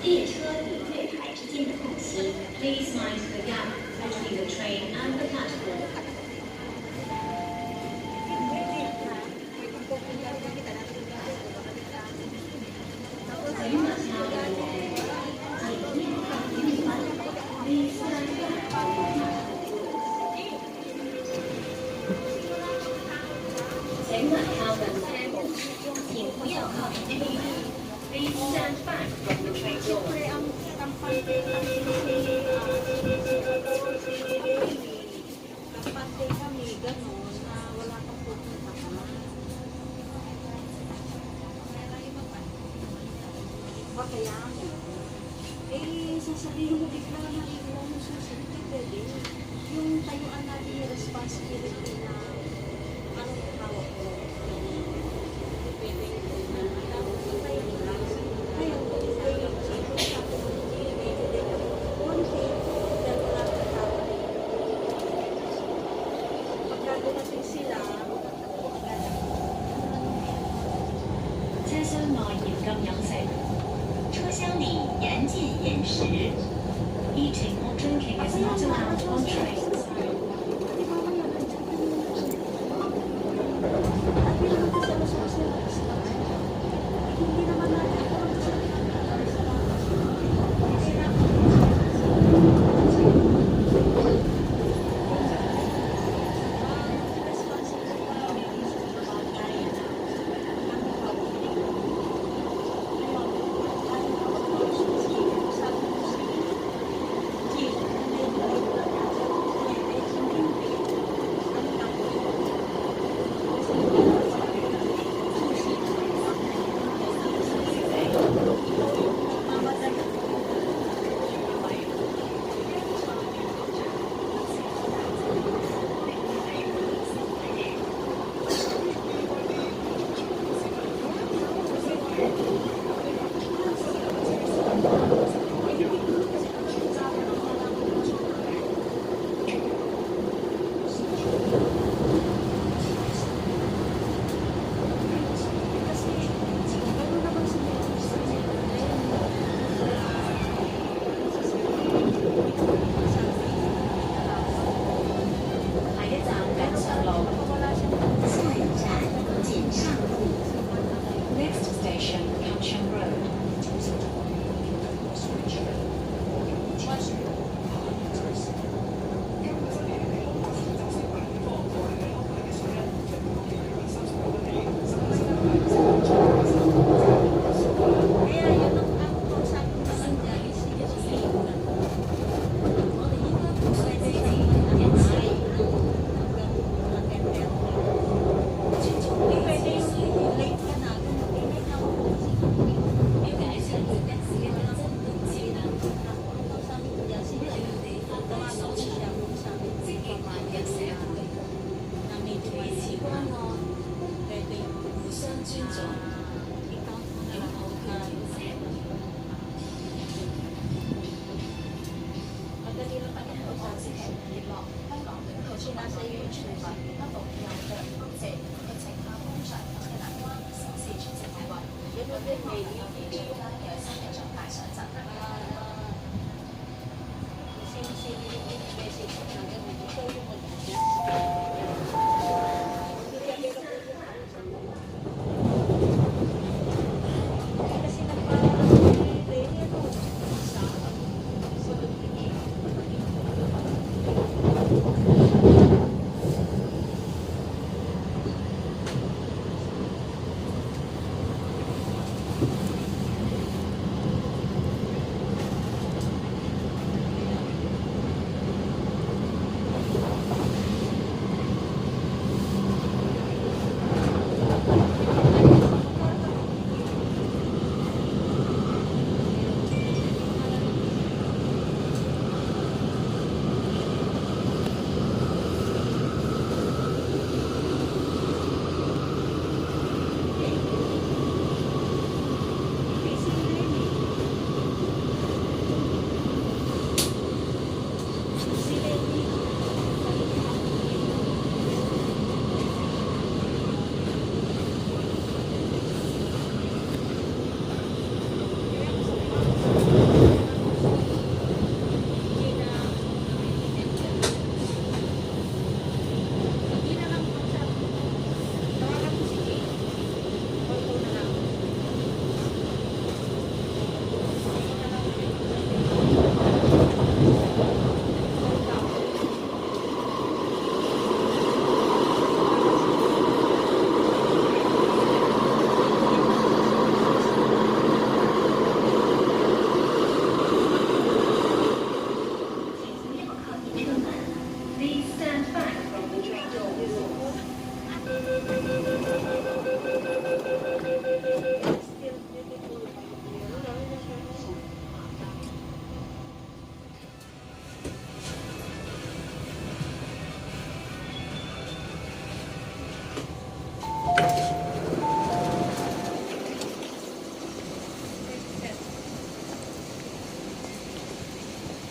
列车与月台之间的空隙。Please mind the gap between the train and the platform. Please stand back from the platform doors. 請勿靠近車門，請不要靠近車門。Please stand back from the train doors. Siyempre, ang kampante kami, kampante kami, gano'n, na wala kang pupuntahan. Kaya nga. Eh, sasabihin mo bigla na ikaw mo susunod, hindi pwede. Yung tayuan natin yung responsibility na anong hawak mo. Hindi pwede na dapat tayo lang. Ngayon, kung sabi mo, medyo din konti, dahil wala kang tao dito. Pagka dumating sila, agad ako. 車廂內嚴禁飲食，車廂裡嚴禁飲食。Eating or drinking is not allowed on trains. Di ba mamaya nandiyan ka naman na siya? At hindi naman kasi ako sumasabi. Hindi naman natin ako kasi. Kasi, gano'n naman si 下一站錦上路，下一站錦上路。Next station, Kam Sheung Road. Kaya yun ang kausapin ko sa kanya is pwede siyang mag-apply hanggang mga 10:30. Hindi pwede yung late ka na, ganun. Late na ako kasi ang kausapin ko dyan, si Jim, tawagan ko siya kung sabi ko na medyo mali. Pwede i-count mo na lang pagka Madali lang pala kausapin. Ganun din eh, hindi yung sinisili yung message na ganun. Ikaw yung mag-adjust. Hindi ka pero kung ano sa kasi nagparang si Lenny, ano, sa duplicate. Hindi, si Lenny. Si Lenny. Hindi na Hindi na lang kausap. Tawagan mo si Jay. Call ko na lang. 请不要靠近车门。Please stand back from the train doors. Still beautiful.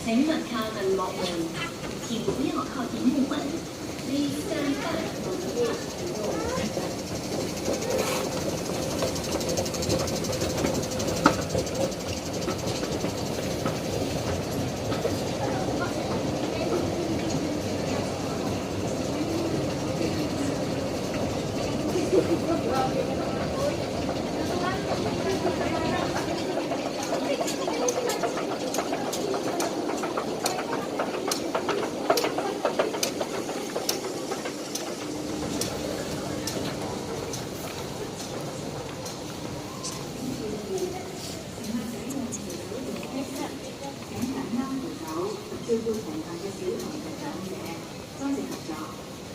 請勿靠近幕門，請不要靠近幕門。Please stand back from the platform doors.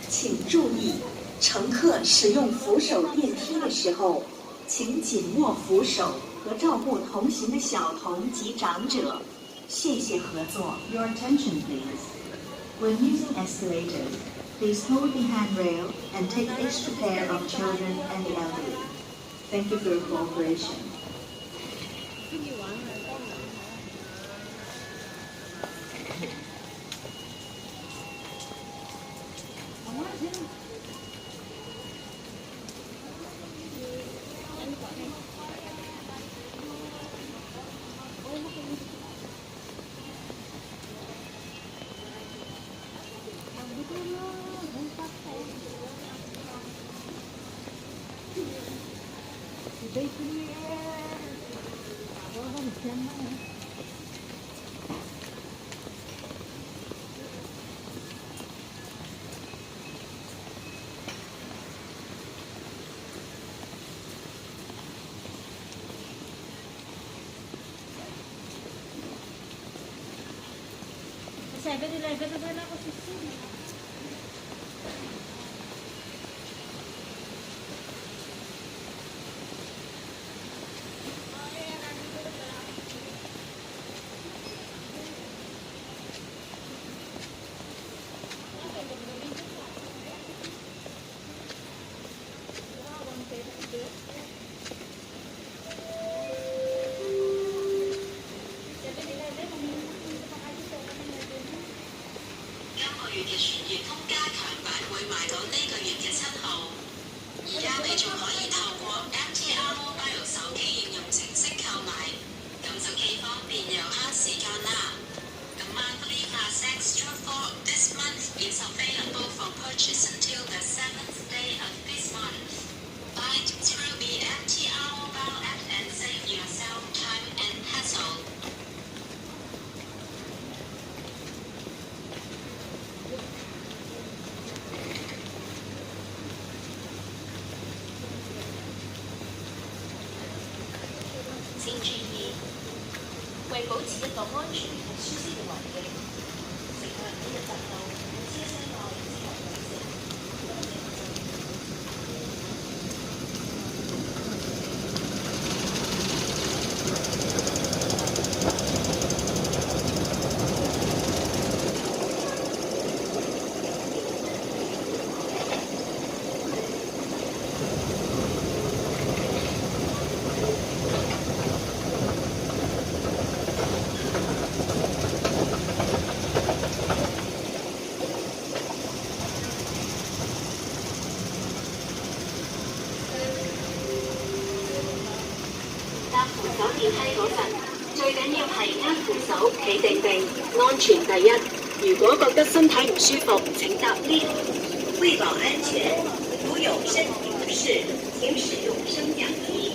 请注意，乘客使用扶手电梯的时候，请紧握扶手和照顾同行的小童及长者。谢谢合作。 Your attention, please. When using escalators, please hold the handrail and take extra care of children and the elderly. Thank you for your cooperation. Sa 7-Eleven na sana ako 16. 今個月嘅全月通加強版會賣到呢個月嘅7號。而家你仲可以透過 MTR Mobile 手機應用程式購買，咁就既方便又慳時間啦。The monthly pass extra for this month is available for purchase until the seventh day of this month. Buy it through the MTR mobile app and save yourself time and hassle. 請注意，為保持一個安全同舒適嘅環境，乘客每日達到車廂內自由飲食。多謝合作。搭扶手電梯嗰陣，最緊要係握扶手，企定定，安全第一。如果覺得身體唔舒服，請搭 lift。為保安全，如有身體不適，請使用升降機。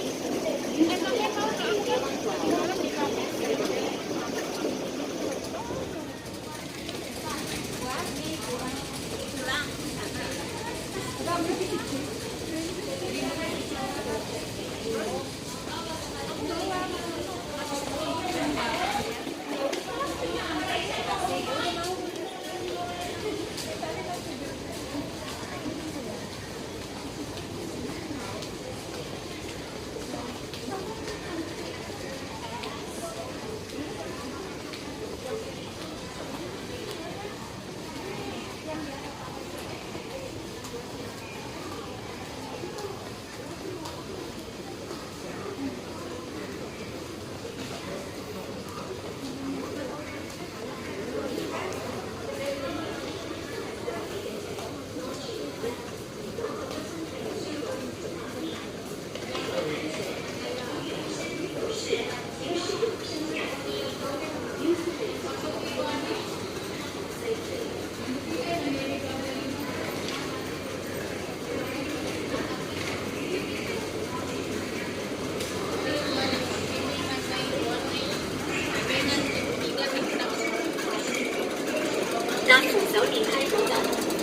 搭扶手電梯嗰陣，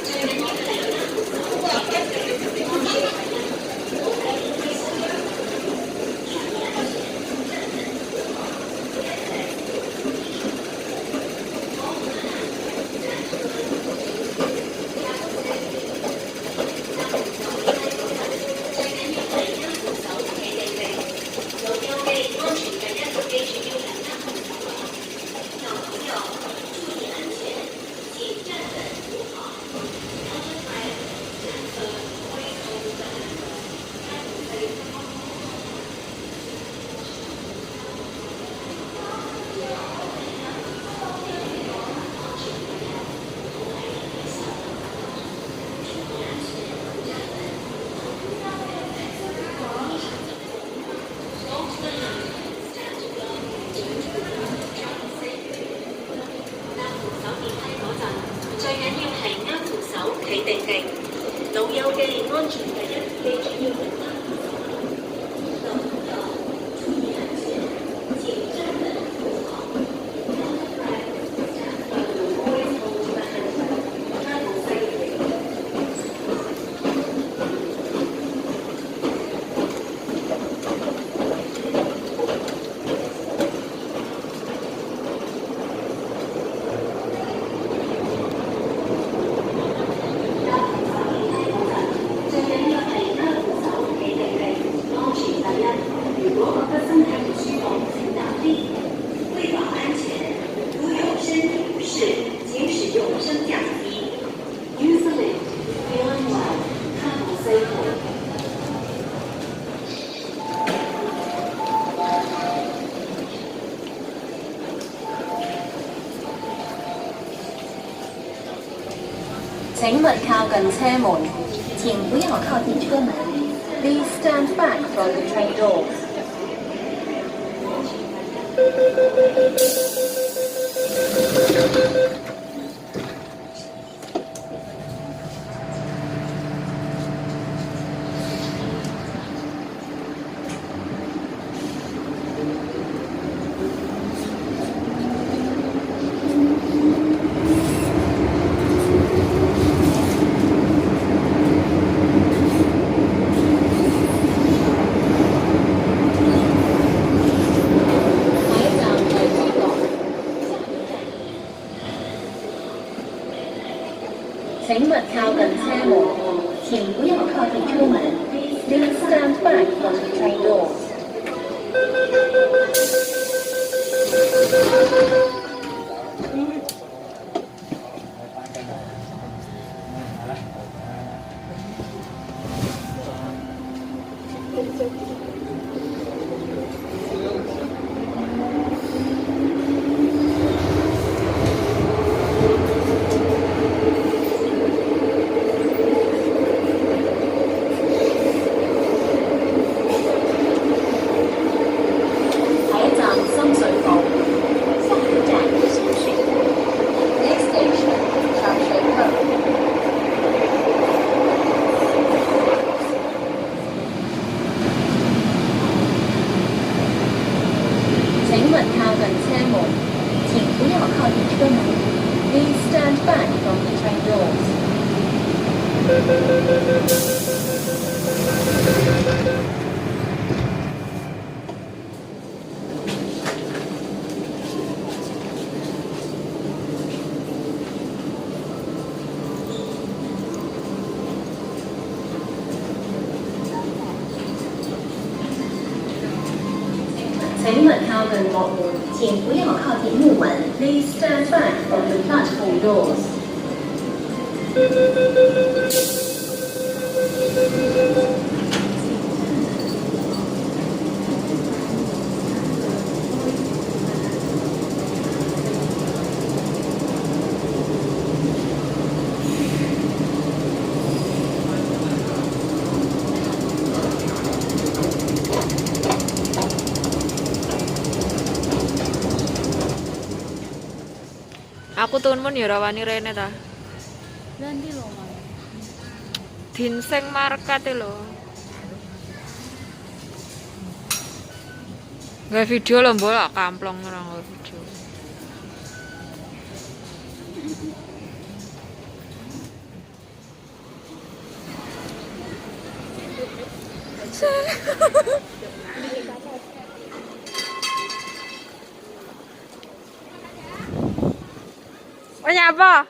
最緊要係握扶手，企定定，安全第一。最緊要係握扶手，企定定。老友記，安全第一，記住要緊握扶手啊！小朋友，注意安全，請站穩扶好。搭扶手電梯嗰陣，最緊要係握扶手，企定定。老友記，安全第一，記住要緊握扶手啊！小朋友，注意安全，請站穩扶好。搭扶手電梯嗰陣，最緊要係握扶手，請勿靠近車門。請不要靠近車門。Please stand back from the train doors. 下一站荔枝角，請勿靠近車門。請不要靠近車門。Please stand back from the train doors. 下一站深水埗，下一站深水埗。Next station, Sham Shui Po. 請勿靠近車門。請不要靠近車門。Please stand back from the train doors. 請勿靠近幕門。請不要靠近幕門。Please stand back from the platform doors. Aku turun ya ora wani rene ta. Lah ndi lho, Mas? Ginseng Market lho. Gawe video lho mbok lak kamplong ora gawe video. Oh nyapa?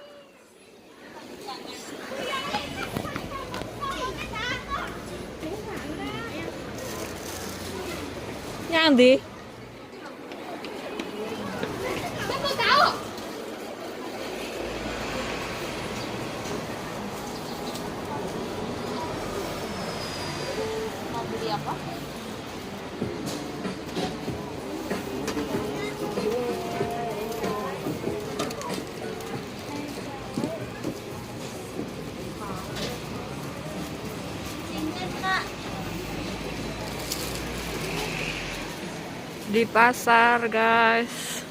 Nyang ndi? Mau beli apa? Di pasar, guys.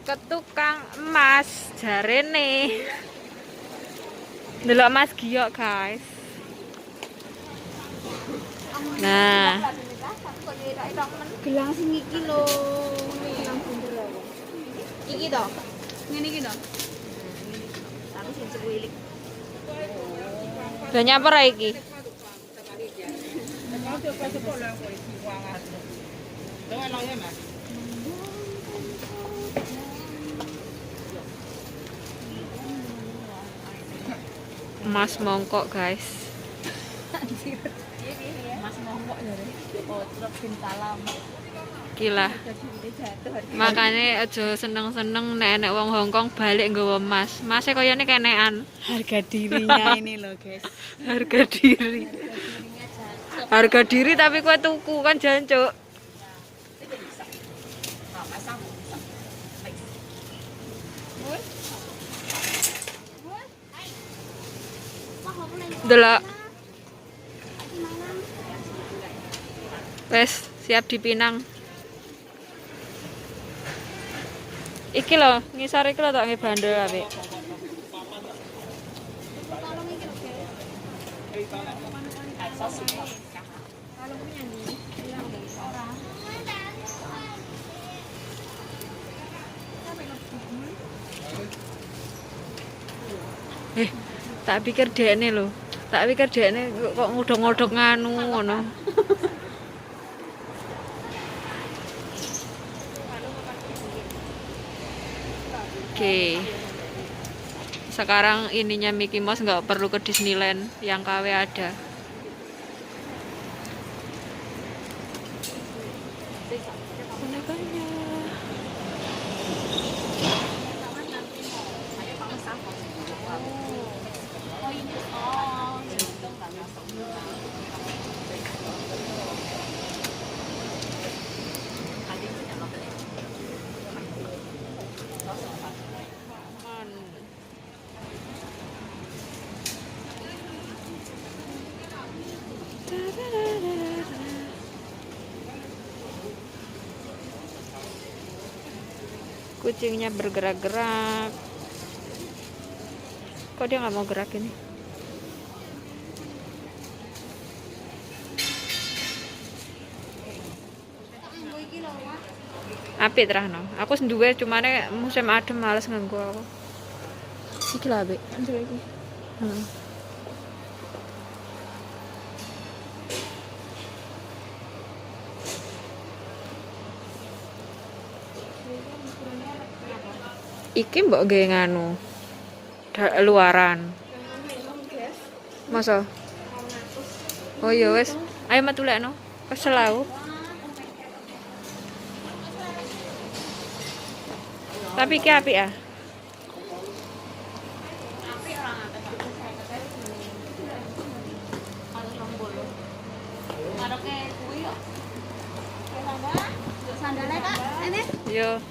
Ke tukang emas jarene. Delok Mas Giyok, guys. Nah, Gelang sing iki lho, gelang bunder aku. Iki to. Ngene iki to. Tapi sing cuwilik. banyak apa ra iki? Emas mongkok, guys. Mas mongkok jare. Oh, truk bin salam. Iki lah. Makane aja seneng-seneng nek enek wong Hongkong balik nggawa emas. Mase koyone kenekan. Harga dirinya ini loh guys. Harga diri. Harga diri tapi kowe tuku kan jancuk. Delok. Wes, siap dipinang. Iki lho, ngisor iki lho tok nge bandel apik. Eh, tak pikir dekne lho. Tak pikir dekne kok ngodok-ngodok nganu ngono. Oke. Sekarang ininya Mickey Mouse nggak perlu ke Disneyland, yang KW ada. Bonekanya. Kucingnya bergerak-gerak. Kok dia nggak mau gerak ini? Apik terahno. Aku duwe cumane musim adem males nganggo aku. Iki lho apik. Heeh. Iki mbok gawe nganu. Luaran. Masa? Oh iya wis. Ayo metu lekno. Kesel aku. Tapi iki apik ah. Sandalnya kak, ini. Yo.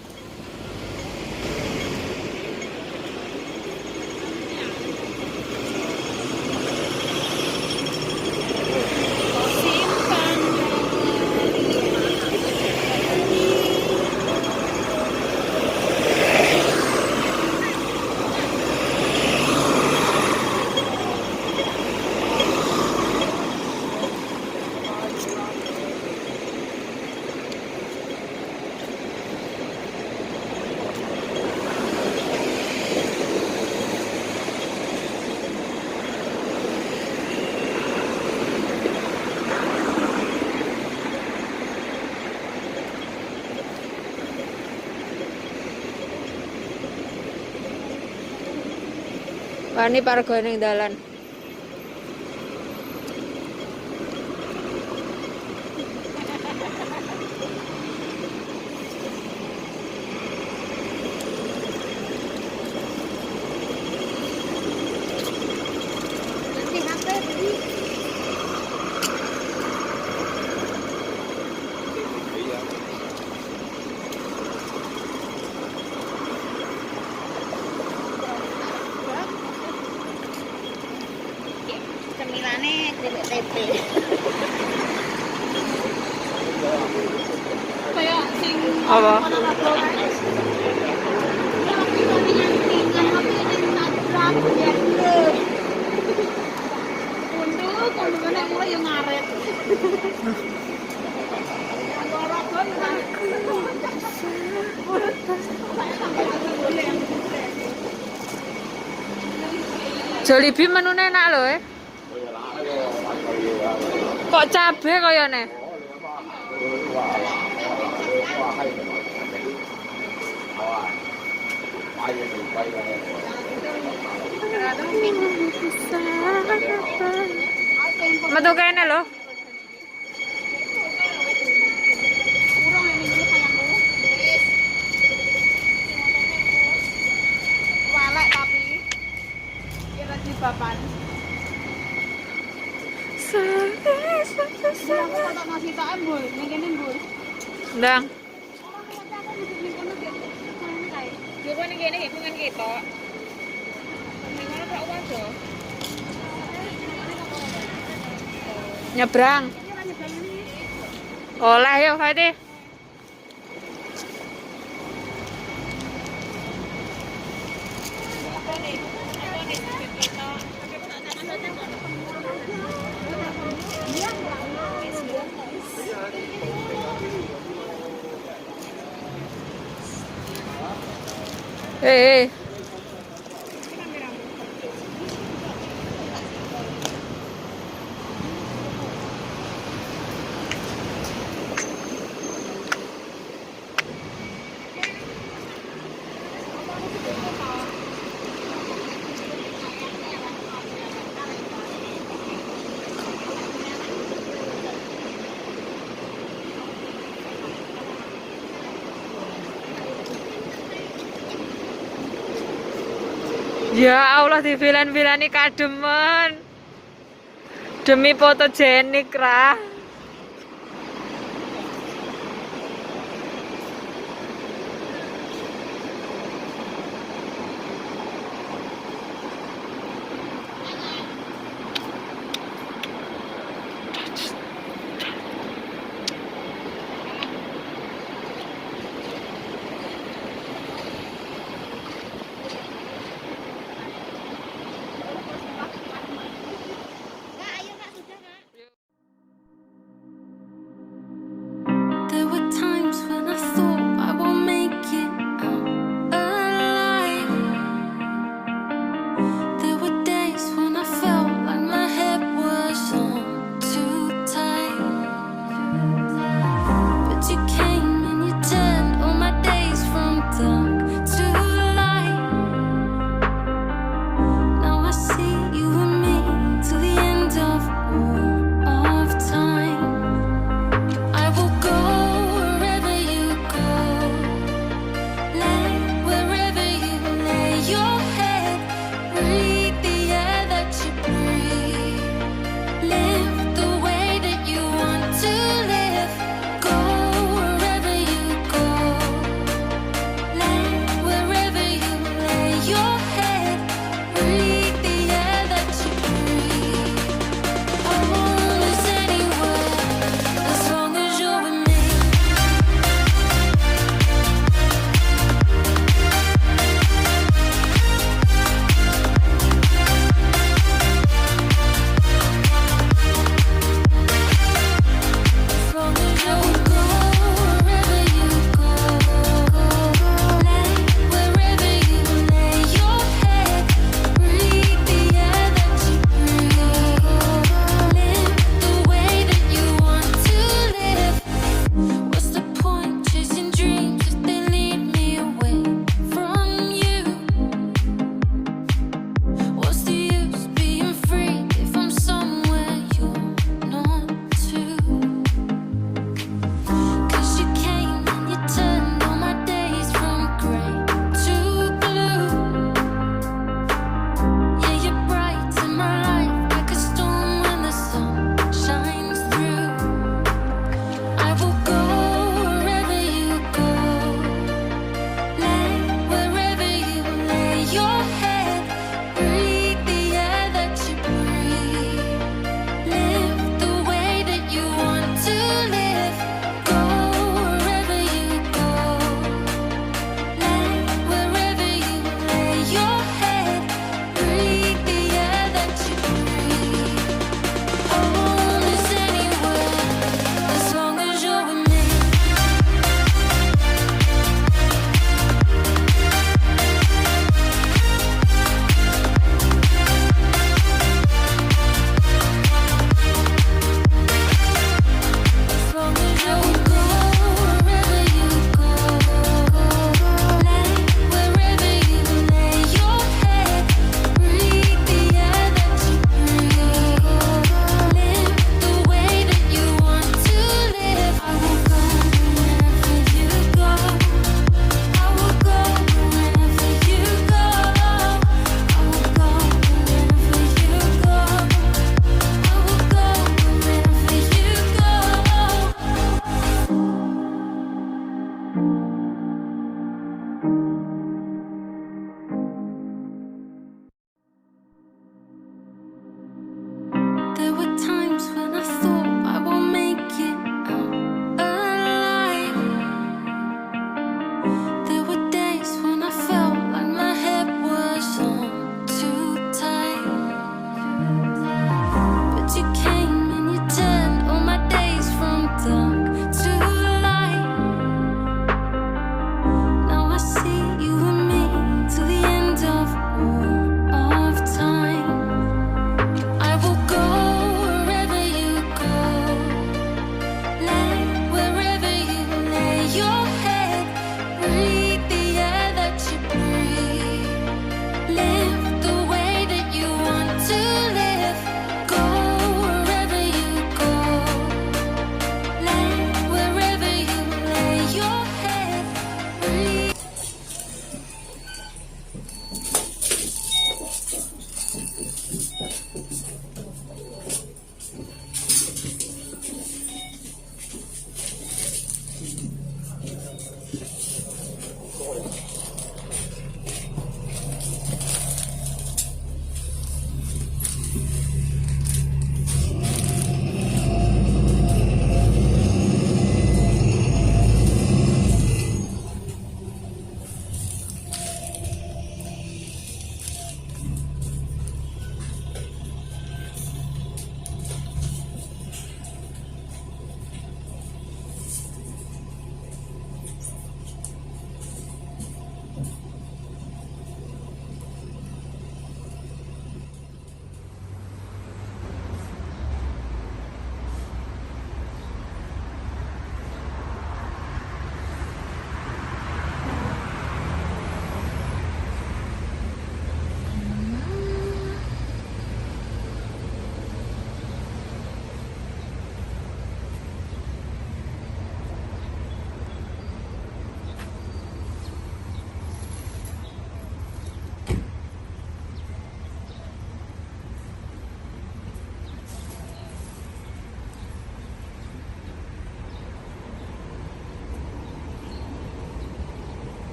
Wani pargo ning dalan. Nanti HP beli. Cemilane keripik tempe. Kayak sing Apa? Ponorogo kae. Ya aku tapi nyantingan tapi ning tabrak ya. Kundu, kundu nek mulai yo ngaret. Ponorogo ngaret. Jollibee menune enak lho, eh. Kok cabe kayane? Metu kene lho. Balikpapan. Aku kok nasi tak mbul, ning kene mbul. Ndang. Yo kok ning kene hitungan ketok. Ning kono tok waduh. Nyebrang. Oleh yo Fatih. Eh. Ya Allah dibilan-bilani kademen. Demi fotogenik rah.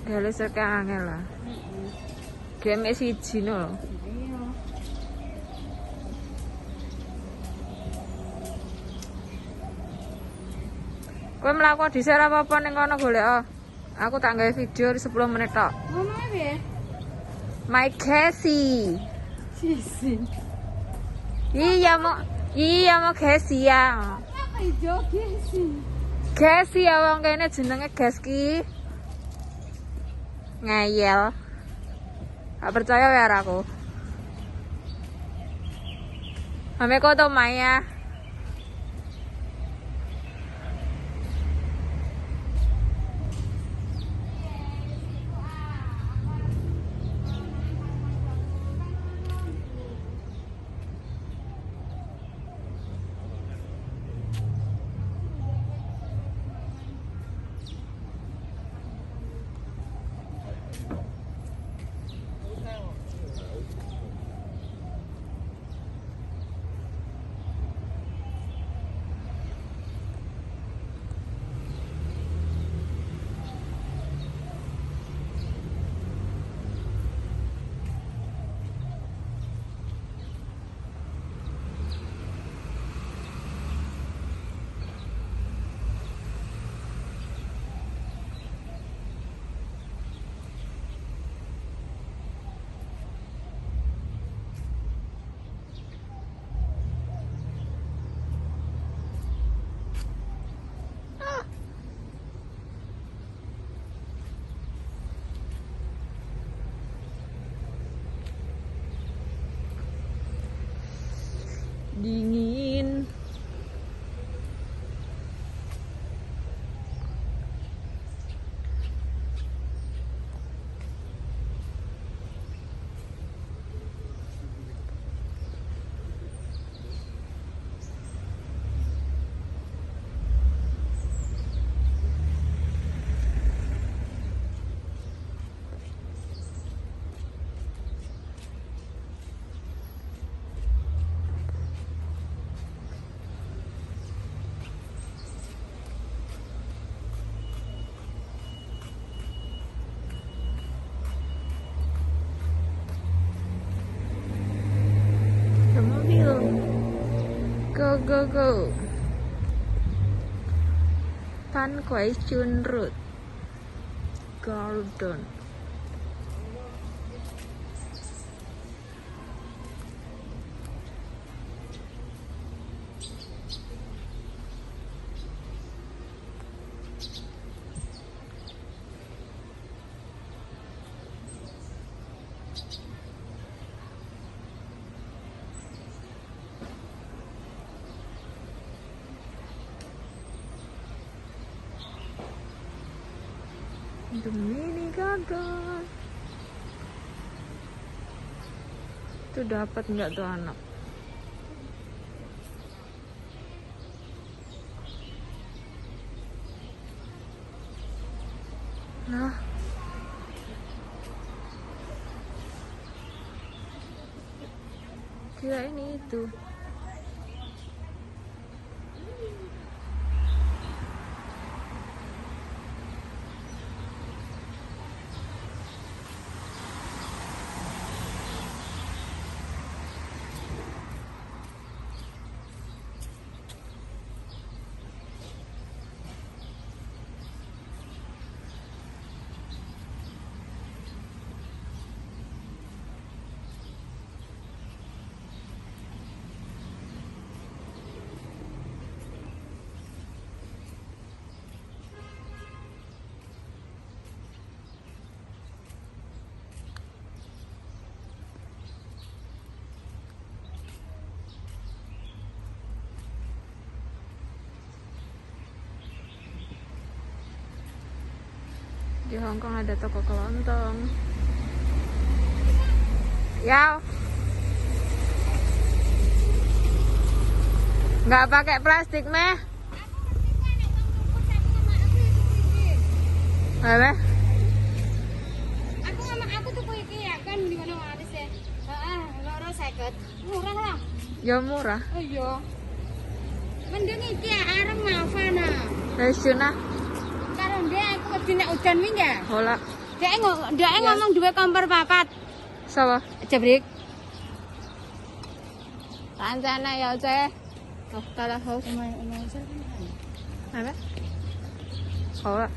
Gawe listrik angel lah. Game siji no lho. Iya. Kowe mlaku dhisik ora apa-apa ning kono golek oh. Aku tak gawe video 10 menit tok. Ngomongnya piye? My Casey. Sisi. Iya mau Casey ya. Apa ijo gesi? Casey ya wong kene jenenge Gaski. Ngeyel. Gak percaya ya aku. Ame kok to Maya. Dingin. Go go go. Tan Kwai Chun Road Garden. The mini garden. Itu dapat nggak tuh anak? Nah, kira ini itu. Di Hong Kong ada toko kelontong. Ya. Nggak pakai plastik, meh. Apa? Aku sama aku tuku iki ya kan di mana waris ya. Heeh, 250. Murah lah. Ya murah. Oh iya. Mending iki areng mafa nah. Wis nah. Karo ndek aku wedi nek udan wingi ya. Ora. Dhek ngomong duwe kompor papat. Sapa? Jebrik. Kancane ya, Ceh. Oh, kalah house. 係咩？好啦。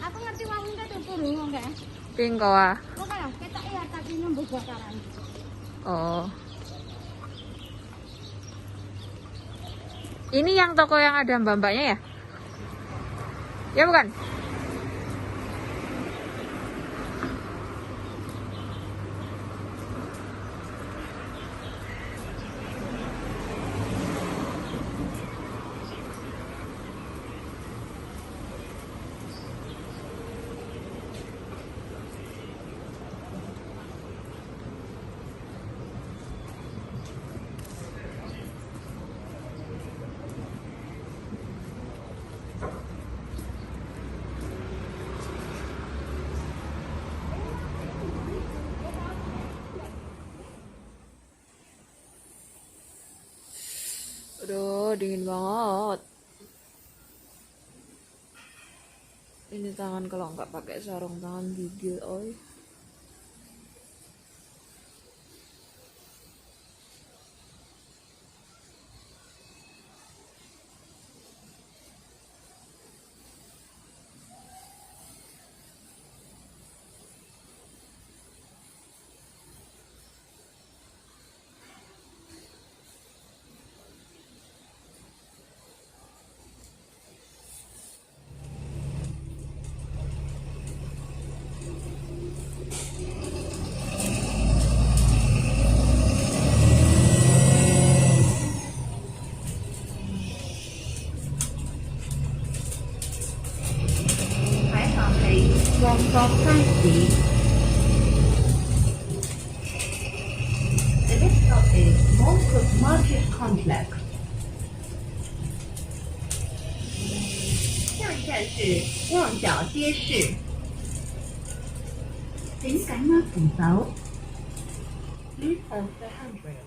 Aku ngerti wong iki tuku rungu kae. 邊個啊？ Kok kaya ketok ya tapi nyembuh bakaran. Oh. Ini yang toko yang ada mbak-mbaknya ya? Ya bukan? Aduh, dingin banget. Ini tangan kalau nggak pakai sarung tangan gigil, oi. 下一站係旺角街市。The next stop is Mongkok Market Complex。下一站是旺角街市。請緊握扶手。Please hold the handrail.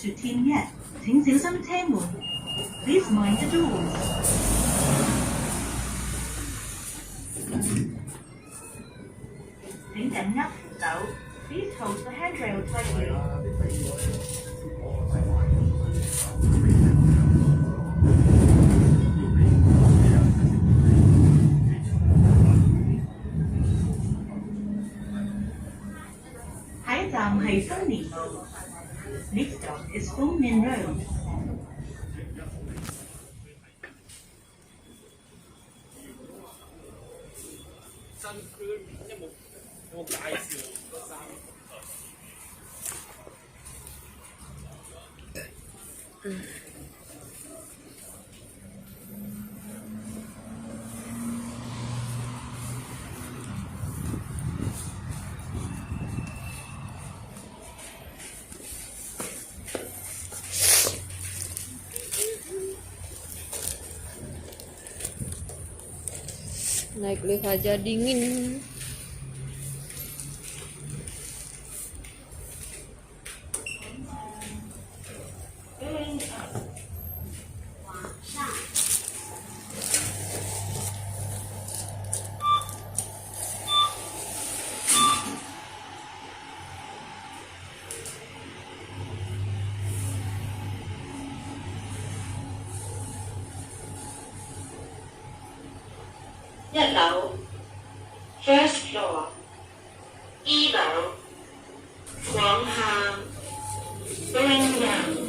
雪天一，請小心車門。Please mind the doors。請緊握扶手。Please hold the handrail tightly。下一站係豐年路。Next stop is Fung Nin Road。 Naik lift aja dingin. 一樓 first floor，二樓往下 going down。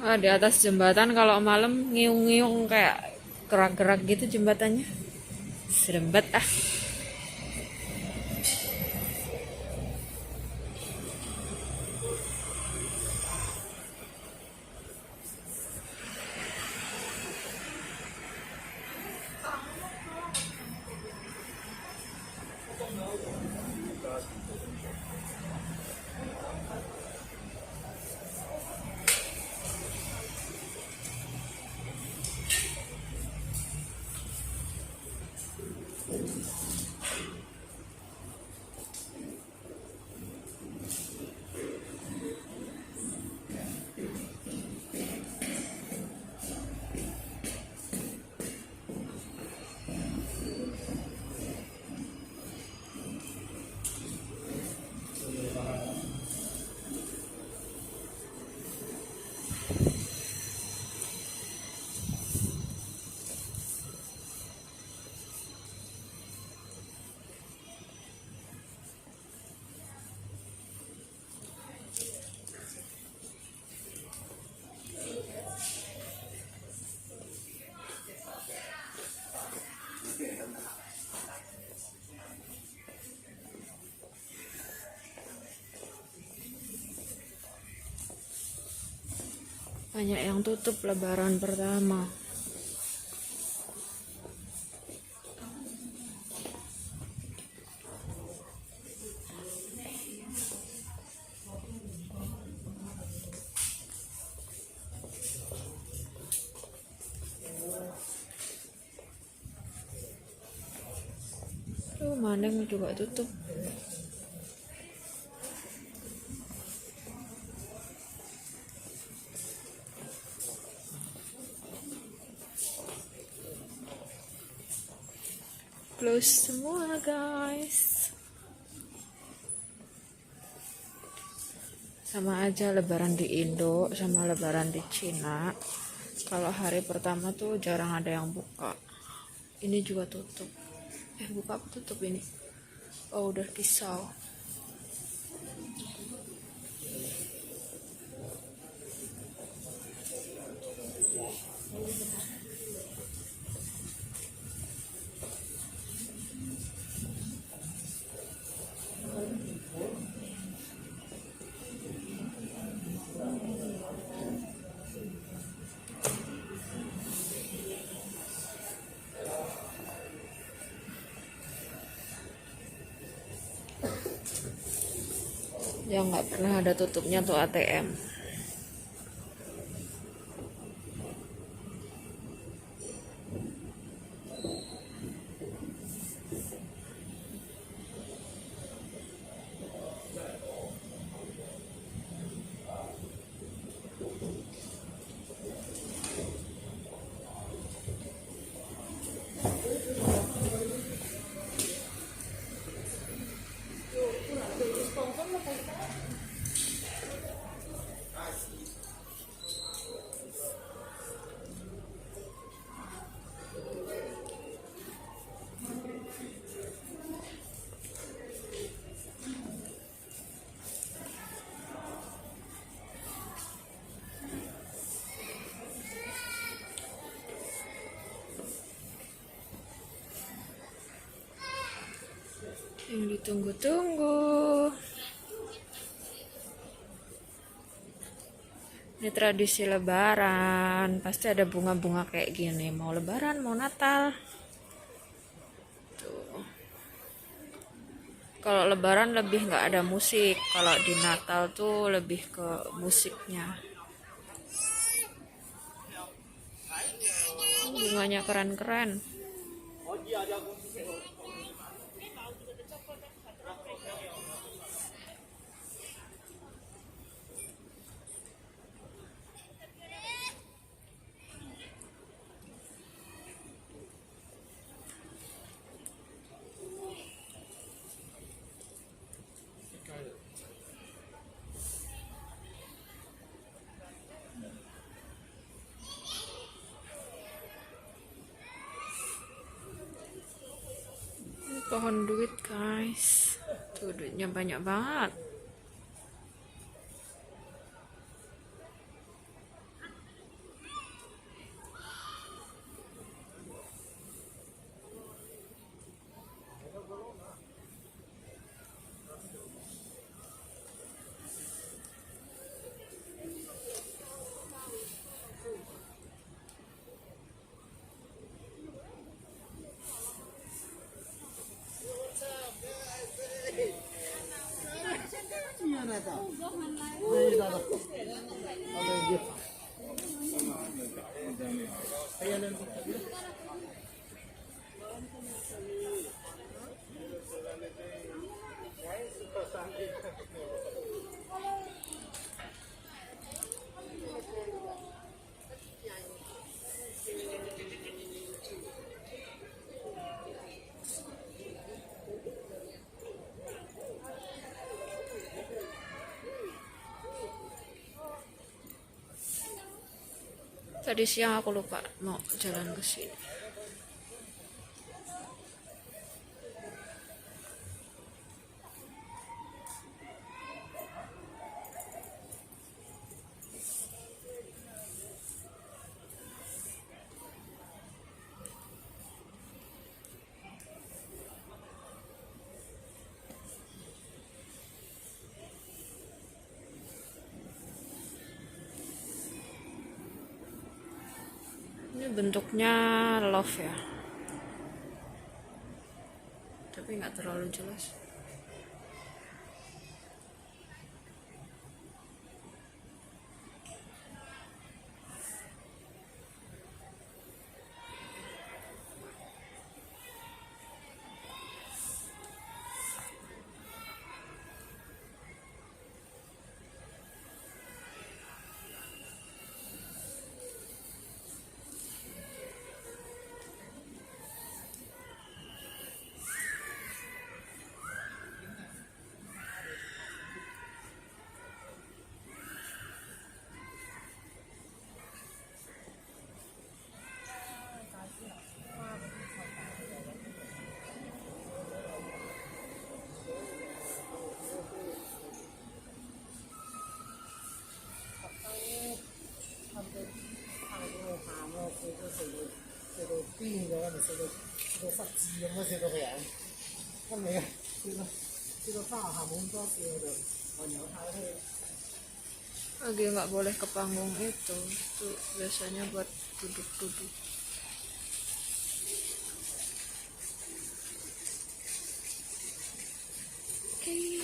Wah, di atas jembatan kalau malam ngiung-ngiung kayak gerak-gerak gitu jembatannya. Serem banget ah. Banyak yang tutup lebaran pertama. Tuh, Mandeng juga tutup. Close semua, guys. Sama aja lebaran di Indo sama lebaran di Cina. Kalau hari pertama tuh jarang ada yang buka. Ini juga tutup. Buka apa tutup ini? Oh, udah pisau. Ya nggak pernah ada tutupnya tuh ATM. Yang ditunggu-tunggu. Ini tradisi lebaran, pasti ada bunga-bunga kayak gini. Mau lebaran, mau Natal. Tuh. Kalau lebaran lebih nggak ada musik, kalau di Natal tuh lebih ke musiknya. Bunganya keren-keren. Pohon duit, guys. Tuh duitnya banyak banget. Tadi siang aku lupa mau jalan ke sini. Bentuknya love ya, tapi nggak terlalu jelas. Lagi nggak boleh ke panggung itu biasanya buat duduk-duduk. Oke.